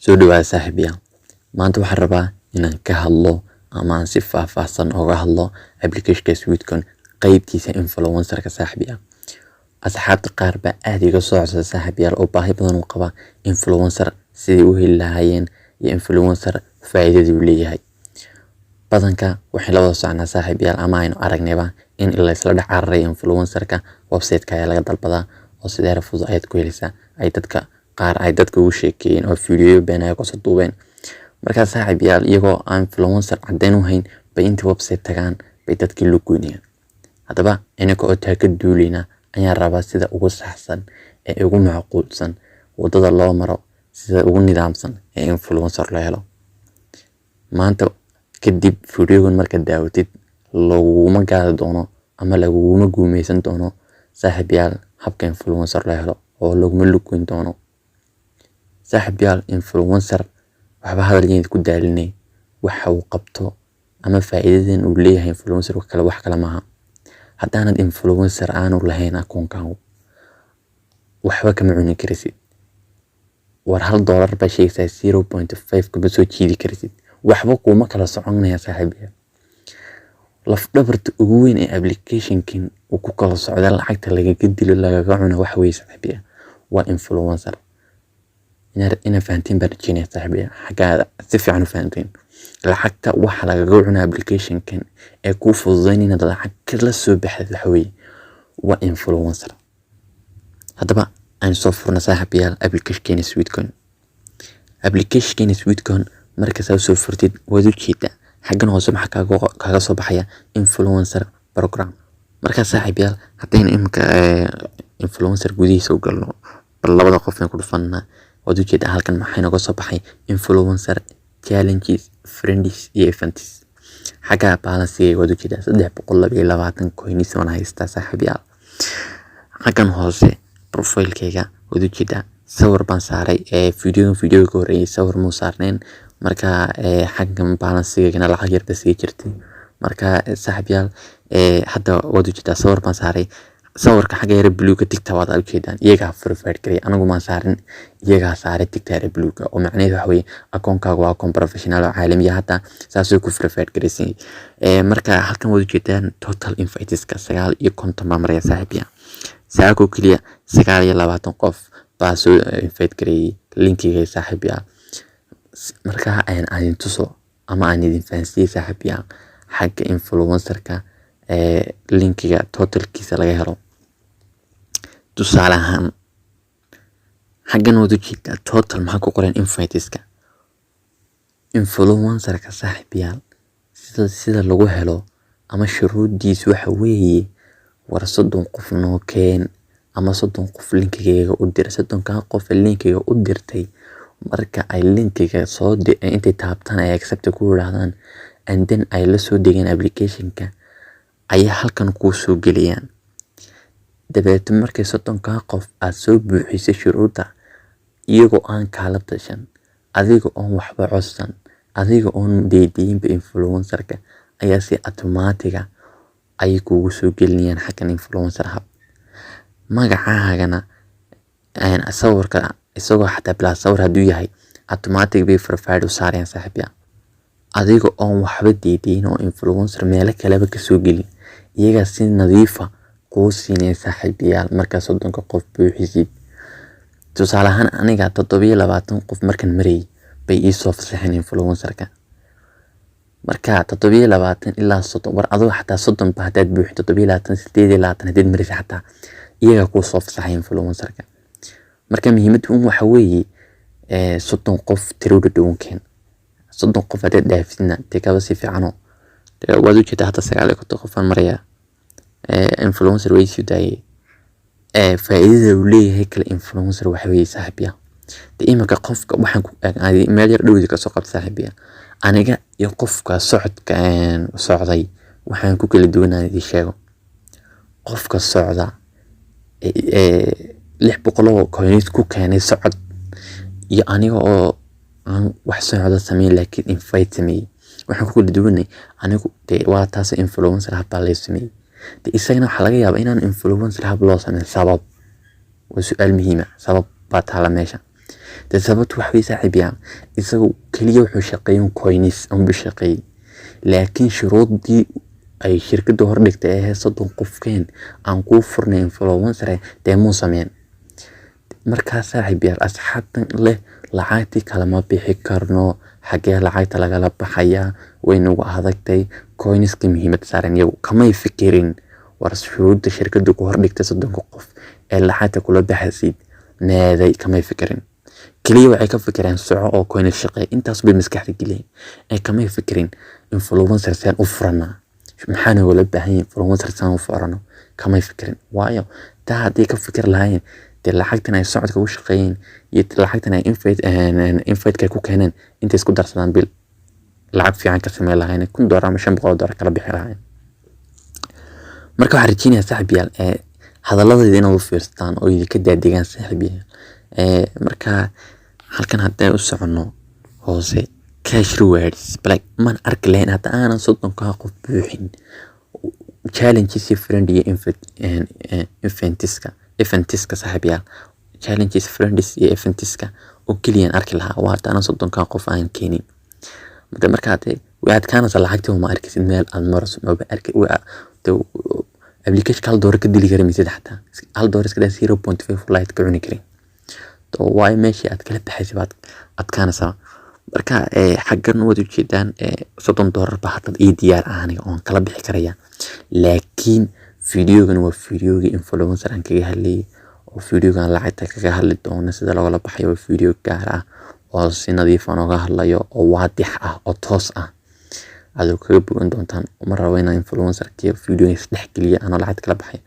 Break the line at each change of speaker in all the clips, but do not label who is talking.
Soo dhawaada, saaxiibayaal. Maanta waxaan rabaa inaan ka hadlo ama aan si faahfaahsan oga hadlo applicationka Sweatcoin, qeybtiisa influencerka, saaxiibayaal. Asxaabta qaar baa aad iga soo codsada, saaxiibayaal, oo baahi badan u qaba influencer sidii u heli lahaayeen iyo influencer faa'iidada uu leeyahay. Badanka waxay la wada soconaa, saaxiibayaal, ama aynu aragnayba in la isla dhex cararay influencerka. Website-ka ayaa laga dalbadaa oo sideera fudud ayaad ku helaysaa, ay dadka qaar ay dadka ugu sheekeeyeen oo fiidiyoyo been ay kusoo duubeen. Markaa, saaxiibayaal, iyagoo aan influencer caddeyn u hayn bay intii website tagaan bay dadkii lu goynayaan. Haddaba inaka oo taa ka duuleyna ayaan rabaa sida ugu saxsan ee ugu macquulsan wadada loo maro, sida ugu nidaamsan ee influencer loo helo. Maanta kadib fiidiyogan markaad daawatid, laguguma gaadi doono ama laguguma guumeysan doono, saaxiibayaal, habka influencer loo helo oo laguma lugoyn doono. Saaxiibayaal, influencer waxba hadal ku daalinay. Waxa uu qabto ama faa'iidadan uu leeyahay influencer kale wax kale maaha. Haddaanad influencer aanu lahayn akoonkaagu, waxba kama cuni karaysid. War $1 baa sheegaysaa, 0.5 kama soo jiidi karaysid, waxba kuuma kala soconaya, saaxiibayaal. Lafdhabarta ugu weyn ee applicationkan uu ku kala socda, lacagta lagaga dilo, lagaga cuno, waxa weeye, saaxiibayaal, waa influencer. Inaad fahanteen baan rajeynaya, saaxiibayaal, xaggaada si fiican u fahanteen. Lacagta waxa lagaga cuna applicationkan ee kuu fududeyn inaad lacag kala soo baxdid waxa weeye waa influencer. Haddaba aynu soo furna, saaxiibayaal, applicationkeena Sweatcoin. Applicationkeena Sweatcoin marka saa soo furtid, waad u jeedaa xaggan hoose maxaa kaaga soo baxaya? Influencer program. Markaa, saaxiibayaal, haddaynu imika influencer gudihiisa u galno, bal labada qof aan ku dhufanaa, waad ujeedaa halkan maxay nooga soo baxay? Influencer challenges, friends iyo events. Xagga balancegayga waad ujeedaa, 322 coins waan haystaa, saaxiibayaal. Xaggan hoose profilekayga waad ujeedaa, sawir baan saaray. Videoga ka horreeyay sawir muu saarnayn. Marka xaggan balancegaygana lacag yar baa sii jirtay. Marka, saaxiibayaal, hadda waad ujeedaa sawir baan saaray. Sawirka xagga yare buluuga tickta waad ujeedaan, iyagaa verified garay, anigu maan saarin, iyagaa saaray tickta yare buluuga, oo macnaheedu waxa weeye akoonkaaga waa akoon professional oo caalamiya, hadda saasuu ku verified garaysan. Marka halkan waad ujeedaan total inviteska 59 baa maraya, saaxiibayaal. Saakoo keliya 29 qof baa soo invite gareeyay linkiga, saaxiibayaal. Marka aan idin tuso ama aan idin fahansiiyey, saaxiibayaal, xagga influencerka linkiga totalkiisa laga helo. Tusaale ahaan, xaggan waad ujeedaa total maxaa ku qoran? Inviteska influencerka, saaxiibayaal, sida lagu helo ama shuruuddiisu waxa weeye: war 30 qof noo keen ama 30 qof linkigayga u dir. 30-kaa qof linkiga u dirtay, marka ay linkiga soo intay taabtaan ay accept ku yidhaahdaan and then ay la soo degeen applicationka, ayaa halkan kuu soo geliyaan. Dabeeto markay 30-kaa qof aad soo buuxisay shuruudda, iyagoo aan kaala tashan, adiga oon waxba codsan, adiga oon deydeyinba, influencerka ayaa si automatic ah ayay kuugu soo gelinayaan xaggan influencer hub. Magacaagana, sawirka isagoo xataa bilaa sawir hadduu yahay, automatic bay verified u saarayaan, saaxiibyaal, adiga oon waxba deedeyn oo influencer meelo kaleba kasoo gelin. Iyagaa si nadiifa kuu siinaya, saaxiibayaal, markaa 30-ka qof buuxisid. Tusaale ahaan, aniga 27 qof markan marayay bay iisoo fasaxeen influencerka. Marka 27 ilaa 30, war adigo xataa 30 ba haddaad buuxin, 27, 28 haddaad maraysa, xataa iyagaa kuu soo fasaxay influencerka. Marka muhiimadda un waxa weeye 30 qof tiro dhadhowankeen. 30 qof haddaad dhaafidna, dee kaba si fiicano. Waad ujeedaa, hadda 59 qof aan marayaa, influencer way soo daayay. Faa'iidada uu leeyahay kale influencer waxa weeye, saaxiibyaal, de iminka qofka waxaan ku meel yar dhowdi kasoo qabta, saaxiibyaal, aniga iyo qofka socodka socday waxaan ku kala duwanaan idin sheego. Qofka socda 600 oo coins ku keenay socod iyo aniga oo aan wax socda sameyn laakiin invite sameeyey, waxaan ku kala duwanay, anigu dee waa taas, influencer hub baa loo sameeyey. De isagana waxaa laga yaabaa inaan influencer hub loo sameyn. Sabab waa su-aal muhiima. Sabab baa taala meesha. Dee sababtu wax way, saaxiib yaal, isagu keliya wuxuu shaqeeyay coins unbuu shaqeeyay, laakiin shuruuddii ay shirkadda hordhigtay ee 30 qofkeen aan kuu furnay influencer dee muu sameyn. Markaa, saaxiib yaal, asxaabtan leh lacagtii kalama bixi karno, xagee lacagta lagala baxayaa, way nagu adagtay, coinska muhiimad saaran. Iyagu kamay fikirin war shuruudda shirkaddu ku hordhigtay, 30-ka qof ee lacagta kula baxaysid meeday, kamay fikirin. Keliya waxay ka fikireen soco oo coins shaqeey, intaas bay maskaxda geliyeen ee kamay fikirin influencer seen u furanaa, maxaa nogala baahan yahay influencer saan u furano, kamay fikirin. Waayo, taa haddii ka fikir lahaayeen, dee lacagtan ay socodka u shaqeeyeen iyo lacagtan ay invite-ka ku keeneen intay isku darsadaan bil lacag fiican ka sameyn lahaayeen, $1000 ama $500 kala bixi lahaayeen. Marka waxaan rajeynayaa, saaxiib yaal, ee hadaladayda inaad u fiirsataan oo idinka daadegaan, saaxiib yaal. Marka halkan haddaan u soconno hoose, cash rewards like man arki lahayn hadda aanan 30-kaa qof buuxin. Challenges friend iyo eventiska, saaxiib yaal, challenges, friends iyo eventiska oo keliyaan arki lahaa waa hadda aanan 30-kaa qof aan keenin. Marka hadee way adkaanaysaa, lacagtii ma arkaysid, meel aad marayso maba arki. Application $1 ka dili kari maysid, xataa $1 iska daa, 0.5 lite ka cuni karin. Waayo, meeshii aad kala baxaysay baad adkaanaysaa. Marka xaggan waad ujeedaan, $30 baa hadda ii diyaar ah aniga oon kala bixi karaya, laakiin videogan waa videogii influencer aan kaga hadlayay oo videogan lacagta kaga hadli doono sida loogala baxayo waa video gaar ah oo si nadiif aan uga hadlayo oo waadix ah oo toos ah adoo kaga bogan doontaan. Ma rabo inaan influencerkiyo video isdhex geliyo anoo lacagta kala baxay,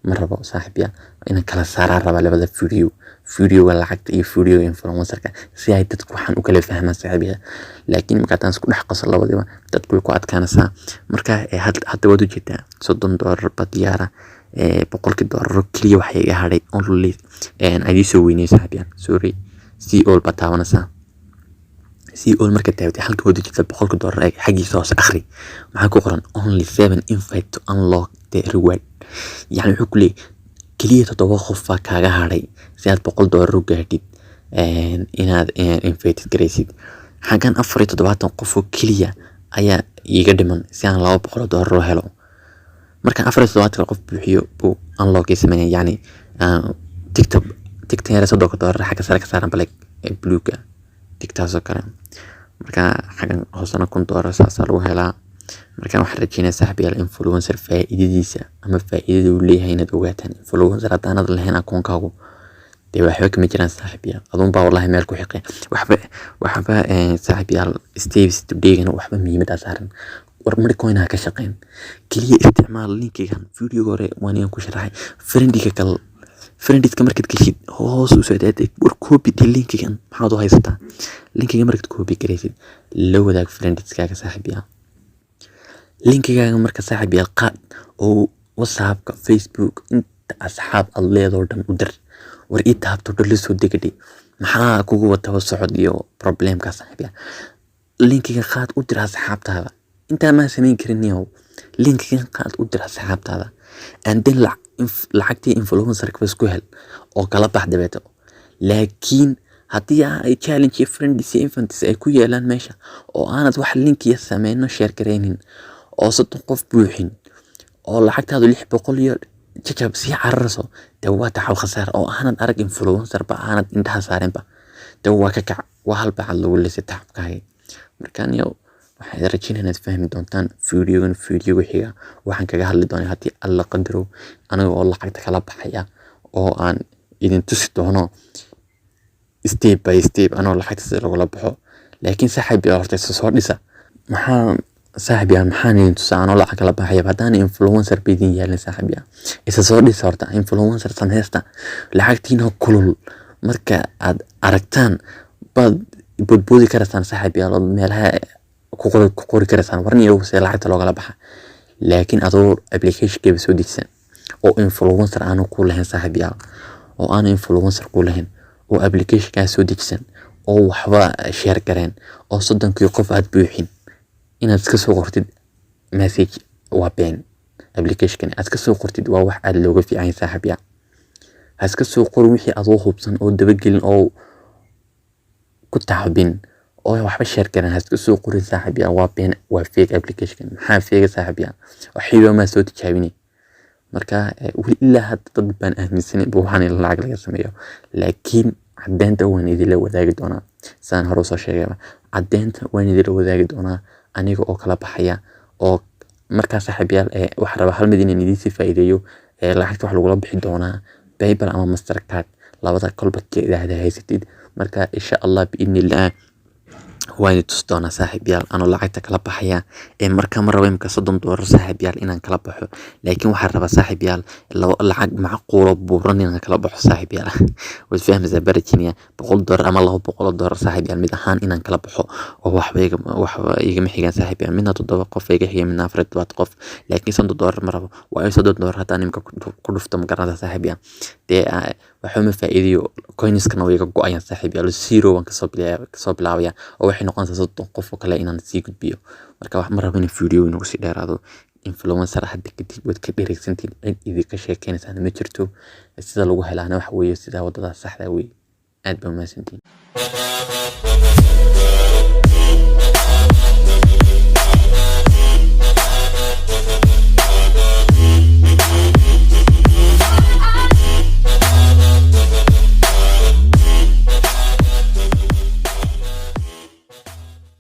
ma rabo, saaxiibyaal. Inaan kala saaraa rabaa labada video, videoga lacagta iyo videoga influencerka, si ay dadku waxaan u kala fahmaan, saaxiibyaal. Laakiin marka haddaan isku dhex qaso labadiba, dadku way ku adkaanaysaa. Marka hadda waad ujeedaa, $30 ba diyaara, 100-kii dollar keliya waxay iga hadhay only adii soo weynay, saaxiibyaal. Sorry, see all baa taabanaysaa. See all marka taabatay, halka waad ujeedaa, 100-ka dollar ee xaggiisa hoose akhri maxaa ku qoran: "Only seven invite to unlock the reward." Yani wuxuu ku leeyahay keliya toddoba qof baa kaaga hadhay si aad $100 u gaadhid inaad invited garaysid. Xaggan 74 qof oo keliya ayaa iiga dhiman si aan $200 u helo. Markaan 74 qof buuxiyo buu unlock ii sameynaya, yacni tickta, tickta yare $30 xagga sare ka saaran baleg bluega, ticktaasoo kale. Marka xaggan hoosena $1000 saasaa lagu helaa. Marka waxaan rajeynaya, saaxiibayaal, influencer faa'iidadiisa ama faa'iidada uu leeyahay inaad ogaataan. Influencer haddaanad lahayn, akoonkaagu dee waxba kama jiraan, saaxiibayaal. Aduun baa wallahi meel ku xiqay waxba, saaxiibayaal. Steps today-gana waxba muhiimaddaa saaran. War marcoin ha ka shaqeyn, keliya isticmaal linkigan videoga hore waan igan ku sharaxay. Friendiga gal, friendiska markaad geshid hoos u soo daadeg. War copy dee linkigan, maxaad u haysataa? Linkiga markaad copy garaysid, la wadaag friendiskaaga, saaxiibayaal. Linkigaaga marka, saaxiibayaal, qaad oo WhatsAppka, Facebook, inta asxaab aad leedoo dhan u dir. War ii taabto dhan la soo degadhay, maxaa kugu wataba socod iyo problemka, saaxiibayaal? Linkiga qaad, u dir asxaabtaada. Intaa maa samayn karin niyow, linkigan qaad, u dir asxaabtaada, and then lacagtii influencerka bas ku hel oo kala bax dabeeto. Laakiin haddii ay challenge iyo friends iyo events ay ku yeelaan meesha oo aanad wax linkiya sameyno, share garaynin, oo 30 qof buuxin, oo lacagtaadu 600 iyo jajab sii cararayso, dee waa taxaw khasaar. Oo aanad arag influencer ba, aanad indhaha saarinba, dee waa ka kac, waa hal bacad lagu lisay tacabkaaga. Marka niyow waxaan rajeynaya inaad fahmi doontaan videogan. Videoga xiga waxaan kaga hadli doonaa, haddii Alla qadaro, aniga oo lacagta kala baxaya oo aan idin tusi doono step by step anoo lacagta sida lagula baxo. Laakiin saaxiib yaa, horta isa soo dhisa. Maxaa, saaxiib yaa, maxaan idin tusaa anoo lacag kala baxaya haddaan influencer ba idin yaalin? Saaxiib yaa, isa soo dhisa horta, influencer sameysta. Lacagtiina kulul marka aad aragtaan baad boodboodi karaysaan, saaxiib yaal, oo meelaha ku qori karaysaan warniyo see lacagta loogala baxa. Laakiin adoo applicationkeeba soo dejisan oo influencer aanu ku lahayn, saaxiib yaal, oo aanu influencer ku lahayn, oo applicationkaa soo dejisan, oo waxba share gareen, oo 30-kii qof aad buuxin, inaad iska soo qortid message waa been. Applicationkan aad ka soo qortid waa wax aad looga fiican yahay, saaxiib yaal. Ha iska soo qorin wixii adoo hubsan oo dabagelin oo. ku tacbin oo waxba share garan, ha iska soo qorin, saaxiibyaal, waa been, waa fake application. Maxaa fake, saaxiibyaal? Waxba maa soo tijaabinay. Marka weli ilaa hadda dad baan aaminsanayn waxaan in lacag laga sameeyo, laakiin caddeynta waan idinla wadaagi doonaa. Sidaan hore usoo sheegayba, caddeynta waan idinla wadaagi doonaa aniga oo kala baxaya. Oo markaa, saaxiibyaal, waxaan rabaa hal mid inaan idiin sii faa'iideeyo. Lacagta waxa lagula bixi doonaa PayPal ama Mastercard, labada kolba keedaada haysatid. Marka insha Allah biidnillah waan idin tusi doonaa, saaxiibyaal, anoo lacagta kala baxaya. Marka ma rabo imika $30, saaxiibyaal, inaan kala baxo, laakiin waxaan rabaa, saaxiibyaal, laba lacag macquulo buuran inaan kala baxo. Saaxiibyaal, waad fahmaysaa barajinia, $100 ama $200, saaxiibyaal, mid ahaan inaan kala baxo oo waxba igama xigaan, saaxiibyaal. Midna toddoba qof iga xiga, midna 74 qof, laakiin $30 ma rabo, waayo $30 haddaan imika ku dhufto, ma garanaysaa, saaxiibyaal, dee waxba ma faa'iidayo, coinskana way iga go'ayaan, saaxiibyaal, zero waan kasoo bilaabaya oo waxay noqonaysaa 30 qof oo kale inaan sii gudbiyo. Marka wax ma rabo in video inagu sii dheeraado. Influencer hadda kadib waad ka dheregsantiin, cid idinka sheekeynaysaana ma jirto. Sida lagu helaana waxa weeye sida waddada saxda weeye. Aad baa mahadsantihiin.